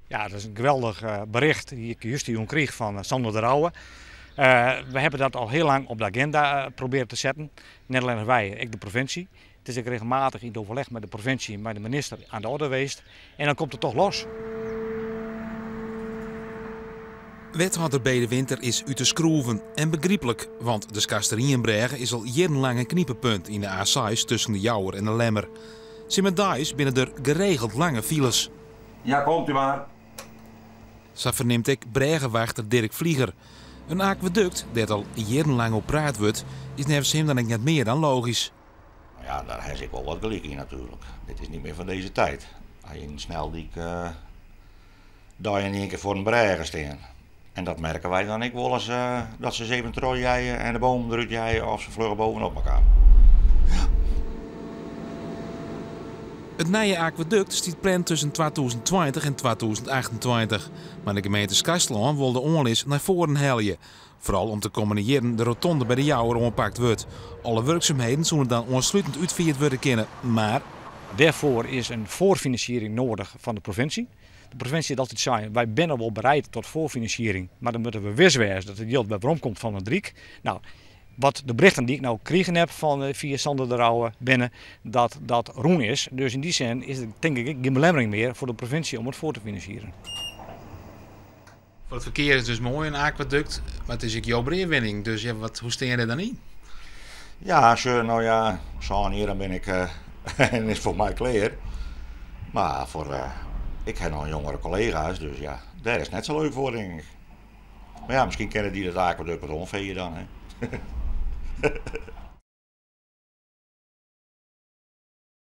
Ja, dat is in geweldich bericht dy't ik justerjûn kriich fan Sander de Rouwe. We hebben dat al heel lang op de agenda proberen te zetten. Net allinnich wy, ek de provinsje. It is ek regelmatich yn it overleg mei de provinsje, mei de minister aan de orde west. En dan komt it toch los. Wethâlder B. de Winter is út de skroeven en begryplik, want de Skarsterrienbrêge is al jierrenlang in knipepunt yn de A6 tusken de Jouwer en de Lemmer. Simmerdeis binne der geregeld lange files. Ja, komt u mar. Sa fernimt ek brêgewachter Dirk Vlieger. In akwadukt dêr't al jierrenlang oer praat wurdt, is neffens him dan ek net mear dan logysk. Nou ja, daar ha se ek wol wat gelyk yn natuerlik. Dit is niet meer van deze tijd. As je yn in sneldyk dei yn ien kear foar in brêge stean. En dat merke wy dan ek wolris dat se even trochjeie en de bomen derút jeie of se flugge bovenop elkoar. Ja. It nije akwadukt stiet pland tusken 2020 en 2028, mar de gemeente Skarsterlân wol de oanlis nei foaren helje. Foaral om't de kommende jierren de rotonde by de Jouwer oanpakt wurdt. Alle wurksumheden soene dan oanslutend útfierd wurde kinne, mar. Dêrfoar is in foarfinansiering noadich fan de provinsje. De provinsje hat altyd sein, wy binne wol bereid tot foarfinansiering, mar dan moatte we wis wêze dat it jild wer weromkomt fan it Ryk. Nou, wat de berichten dy't ik no krigen heb fan fia Sander de Rouwe binne dat dat rûn is. Dus yn dy sin is der tink ik gjin belemmering mear foar de provinsje om it foar te finansieren. Foar it ferkear is it dus moai in akwadukt, mar it is ek jo breawinning, dus ja, wat, hoe stean je dêr dan yn? Ja, sjoch, no ja, sân jier dan bin ik en is foar my klear. Mar foar, ik ha noch jongere kollega's, dus ja, dêr is it net sa leuk foar, tink ik. Mar ja, miskien kinne dy dat akwadukt wat oanfeegje dan, hè.